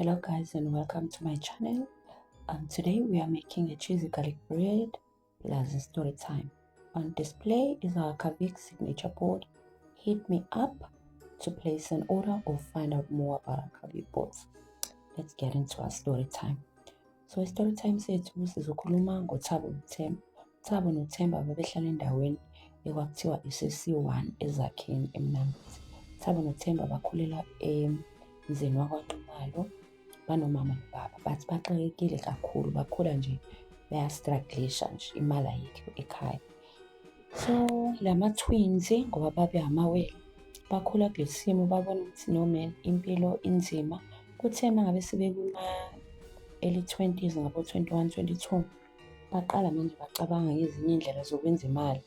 Hello guys and welcome to my channel. Today we are making a cheesy garlic bread plus story time. On display is our Kavik signature board. Hit me up to place an order or find out more about our Kavik boards. Let's get into our story time. So story time sethu sizokhuluma ngoThabo noThemba. Thabo noThemba babehlala endaweni ekwakuthiwa ise-C1 eZakheni eMnambithi. Thabo noThemba bakhulela emzini wakwaNxumalo banomama nobaba, but baxakekile kakhulu, bakhula nje baya-strugglisha nje, imali ayikho ekhaya. So lama-twins ngoba babe amawele bakhula kulesi simo, babona ukuthi no man, impilo inzima. Kuthe uma ngabe sebekuma-early twenties, ngabo-21, 22, baqala manje bacabanga ngezinye iy'ndlela zokwenza imali.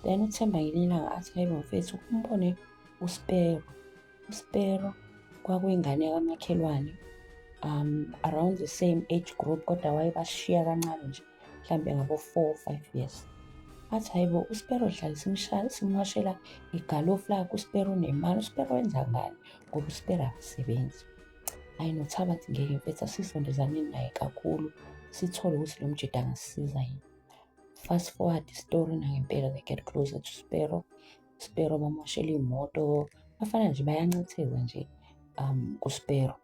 Then uThemba ngelinye ilanga athi, hayibo mfethu, umbone uSpero. USpero kwakuyingane yakamakhelwane, around the same age group, kodwa wayebashiya kancane nje, mhlampe ngabo 4, 5 years. Athi, hayibo, uSpero hlale simwashela igalofu lakhe, uSpero unemali, uSpero wenza ngani? Ngoba uSpero akasebenzi. Hhayi, noThabo athi, ngeke mfethu, asisondezaneni naye kakhulu, sithole ukuthi lo mjida angasisiza yini. Fast forward story, nangempela they get closer to Spero. Spero bamwashela iy'moto, bafana nje bayancetheza nje kuSpero.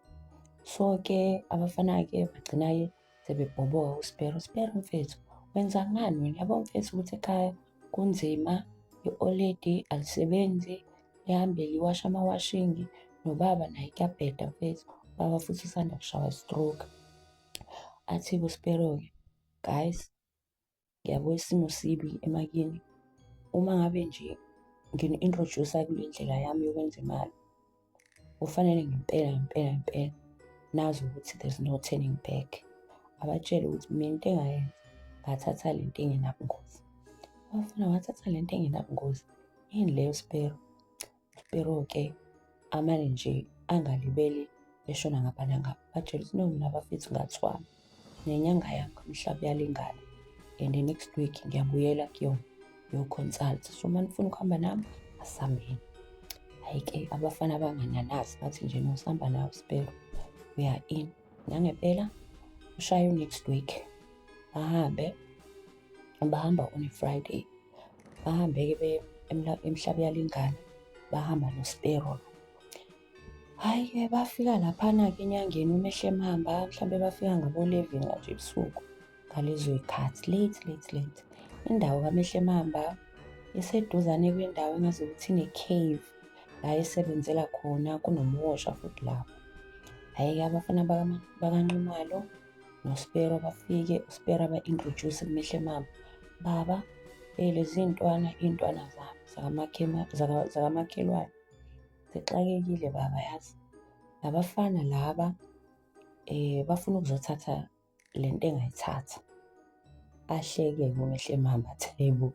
So-ke abafana-ke bagcina-ke sebebhoboka kuSpero. Spero mfethu, wenza ngani wena? Yabo mfethu ukuthi ekhaya kunzima, i-old lady alisebenzi, lihambe liwasha amawashingi, nobaba naye kuyabheda mfethu, ubaba futhi usanda kushawa i-stroke. Athi-ke uSpero-ke, guys, ngiyabo isimo sibi emakini. Uma ngabe nje ngini-introduce-a kule ndlela yami yokwenza imali, kufanele ngempela ngempela ngempela nazi ukuthi there's no turning back. Abatshele ukuthi mina into engayenza, ngathatha le nto engenabungozi. Abafana wathatha le nto engenabungozi. Yini leyo, Spero? Spero-ke amane nje angalibele eshona ngapha nangapha. Batshele ukuthi no, mina bafethu ngathwala. Nenyanga yami kaMhlabuyalingana and next week ngiyabuyela kuyona ngiyo-consult. So uma nifuna ukuhamba nami, asihambeni. Hhayi-ke abafana bangananazi, bathi nje no, sihamba nawe Spero, we are in. Nangempela ushaye u-next week bahambe, bahamba on a Friday. Bahambe-ke eMhlabuyalingana, bahamba noSpero. Hhayi-ke bafika laphana-ke enyangeni uMehle emhamba, mhlampe bafika ngabo-11 kanje ebusuku ngalezo y'khathi, late late late. Indawo kaMehle emhamba iseduzane kwendawo engazukuthi ine-cave la esebenzela khona, kunomhosha futhi lapho. Hhayi-ke abafana bakaNxumalo noSpero bafike, uSpero aba-introduce kuMehle emhamba. Baba, lezi iy'ntwana, iy'ntwana zami zakamakhelwane. Zixakekile baba yazi. Labafana laba bafuna ukuzothatha le nto engayithatha. Ahleke-ke uMehle emhamba athi, hhayi bo,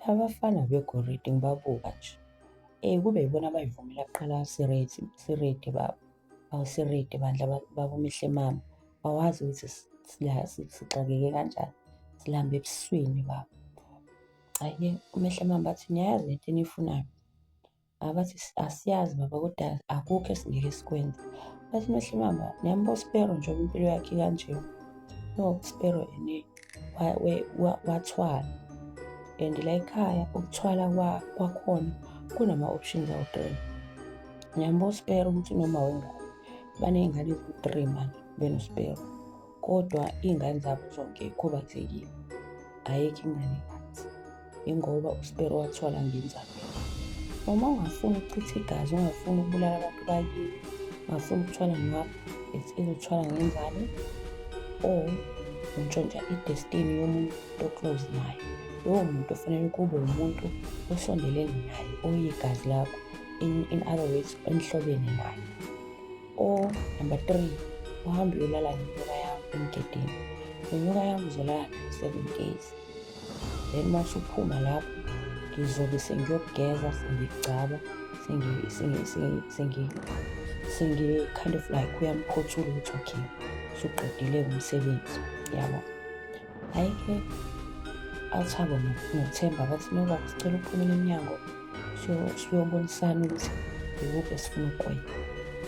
labafana abekho ready ngibabuka nje. Kube yibona abay'vumela kuqala si-ready, si-ready baba. Awu si-ready bandla baba uMehle emama. Awazi ukuthi sixakeke kanjani, silambe ebusweni baba. Hhayi-ke uMehle emama bathi, niyayazi lento eniyifunayo? Abathi asiyazi baba, kodwa akukho esingeke sikwenze. Bathi Mehle mama, niyambuka uSpero njengoba impilo yakhe ikanje. No, uSpero ene wathwala and la ekhaya ukuthwala kwakhona kunama-options awu-three. Ngiyambuka uSpero ukuthi unoma wengane, baney'ngane eziwu-three manje benoSpero, kodwa iy'ngane zabo zonke y'khubazekile, ayikho ingane e-right. Yingoba uSpero wathwala ngenzalo. Uma ungafuni ukuchitha igazi, ungafuni ukubulala abantu bakini, ungafuni ukuthwala ngapha, it's either uthwala ngenzalo or untshontsha i-destiny yomuntu o-close naye. Lowo muntu ofanele kube umuntu osondelene naye, oyigazi lakho, in other words, enihlobene naye. Or number three, uhambe uyolala nenyoka yami emgedeni. Le nyoka yami uzolala nayo 7 days. Then uma usuphuma lapho, ngizobe sengiyokugeza, sengikugcaba, sengi kind of like uyamphothula ukuthi okay, usuqedile umsebenzi, yabo. Hhayi-ke aThabo noThemba bathi no baba, sicela ukuphumela emnyango siyobonisana ukuthi ikuphi esifuna ukukwenza.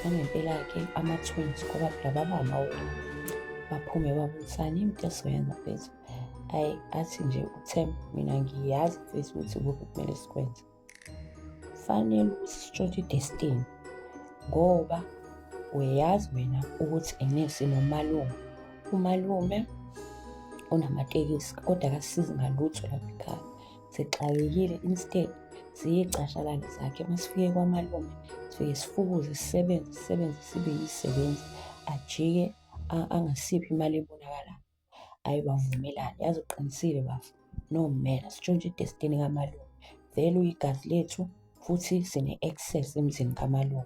Nangempela-ke ama-twins ngoba phela baba amawele baphume babuthane into esizoyenza mfethu. Ayi athi nje uThemba mina ngiyazi mfethu ukuthi kuphi kumele sikwenze. Fanele ukuthi sitshontshe i-destiny ngoba uyazi wena ukuthi ene sinomalume. Umalume unamatekisi kodwa akasisizi ngalutho lapha ekhaya. Sixakekile instead siyicashalane zakhe uma sifike kwamalume sifike sifukuze sisebenze sisebenze sibe yizisebenzi ajike angasiphi imali ebonakalayo. Ayi bavumelane, yazi uqinisile bafo nomela sitshontshe i-destiny kamalume. Vele uyigazi lethu futhi sine-access emzini kamalume.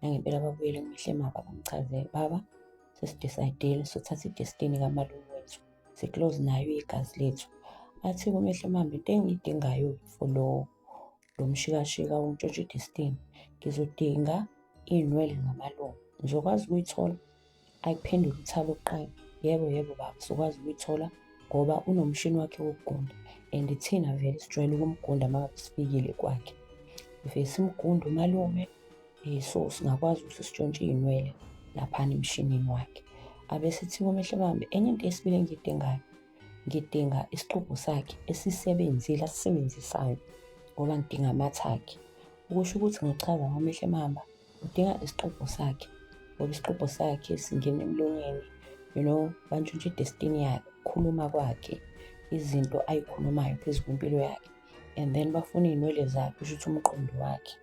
Nangempela babuyele kuMehle Maba bamchazele, baba sesi-decide-ile sothatha i-destiny kamalume wethu. Si-close naye uyigazi lethu. Athi kuMehle Mamba into engiyidingayo for lo lo mshikashika wokuntshontsha i-destiny, ngizodinga iy'nwele zamalume. Ngizokwazi ukuyithola? Ayiphendule uThabo kuqala, yebo yebo baba sokwazi ukuyithola ngoba unomshini wakhe wokugunda and thina vele sijwayele ukumgunda uma ngabe sifikile kwakhe. Sifike simgunde umalume so singakwazi ukuthi sitshontshe iy'nwele laphana emshinini wakhe. Abese ethi kuMehle Bambi, enye into yesibili engiyidingayo, ngidinga isixubho sakhe esisebenzile asisebenzisayo ngoba ngidinga amathakhi. Okusho ukuthi ngichaza ngoMehle Mamba udinga isixubho sakhe ngoba isixubho sakhe singena emlonyeni, you know, bantshontshe i-destiny yakhe, ukukhuluma kwakhe, izinto ayikhulumayo phezu kwempilo yakhe and then bafuna iy'nwele zakhe, kusho ukuthi umqondo wakhe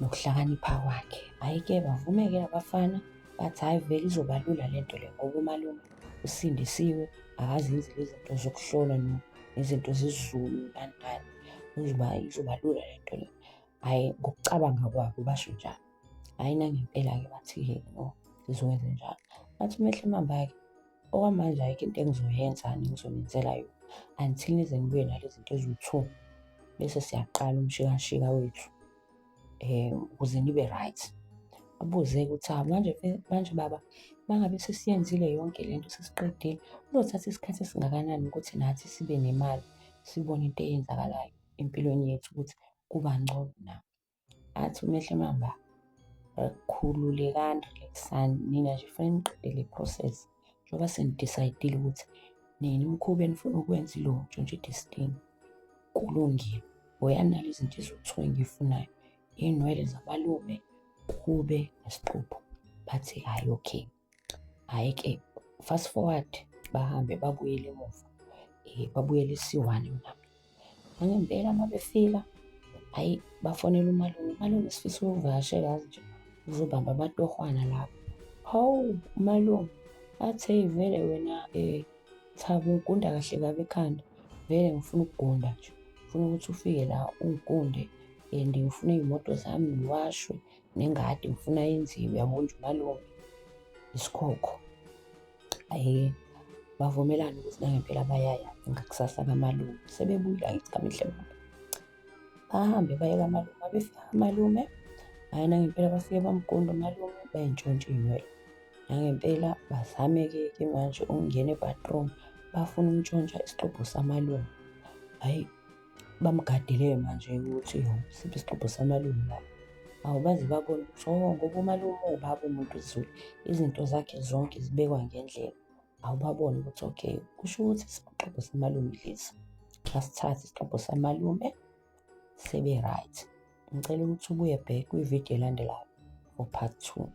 nokuhlakanipha kwakhe. Hhayi-ke bavume-ke abafana bathi hhayi vele izoba lula le nto le ngoba umalume usindisiwe, akazenzi lezi zinto zokuhlola nezinto zesiZulu nani nani, izoba lula le nto le. Hhayi ngokucabanga kwabo basho njalo. Hhayi nangempela-ke bathi-ke no sizokwenze njalo. Bathi uMehle Mamba-ke okwamanje ayikho into engizoyenza nengizonenzela yona until nize nibuye nale zinto eziwu-two bese siyaqala umshikashika wethu ukuze nibe right. Abuze-ke uThabo, manje manje baba uma ngabe sesiyenzile yonke le nto sesiqedile, kuzothatha isikhathi esingakanani ukuthi nathi sibe nemali sibone into eyenzakalayo empilweni yethu ukuthi kuba ngcono na? Athi uMehle Mamba, khululekani, relax-ani, nina nje kufanele niqede le process njengoba seni-decide-ile ukuthi nina umkhuba enifuna ukuwenza ilo wokuntshontsha i-destiny, kulungile. Buyani nale zinto eziwu-two engiyifunayo, iy'nwele zamalume kube nesixubho. Bathi hhayi okay. Hhayi-ke fast forward bahambe babuyele emuva, babuyele e-C one mnami. Nangempela uma befika, hhayi bafonela umalume, umalume sifisa ukukuvakashela yazi nje uzobamba amatohwana lapha. Hawu umalume, athi hheyi vele wena Thabo ungigunda kahle kabi ekhanda, vele ngifuna ukugunda nje, ngifuna ukuthi ufike la ungigunde and ngifuna iy'moto zami ziwashwe nengadi ngifuna yenziwe, uyabo nje umalume isikhokho. Hhayi-ke bavumelana ukuthi nangempela bayaya ngakusasa kamalume, sebebuyile angithi kaMehle baba. Bahambe baye kamalume, uma befika kamalume, hhayi nangempela bafike bamgunda umalume bayintshontshe iy'nwele. Nangempela bazame-ke ke manje ukungena e-bathroom bafuna ukuntshontsha isixubho samalume. Hhayi bamgadile-ke manje ukuthi hawu siphi isixubho samalume la. Hawu baze babone ukuthi oh ngoba umalume uwubaba umuntu uZulu, izinto zakhe zonke zibekwa ngendlela. Hawu babone ukuthi okay, kusho ukuthi isixubho samalume lesi. Basithathe isixubho samalume sebe-right. Ngicela ukuthi ubuye back kwividiyo elandelayo for part two.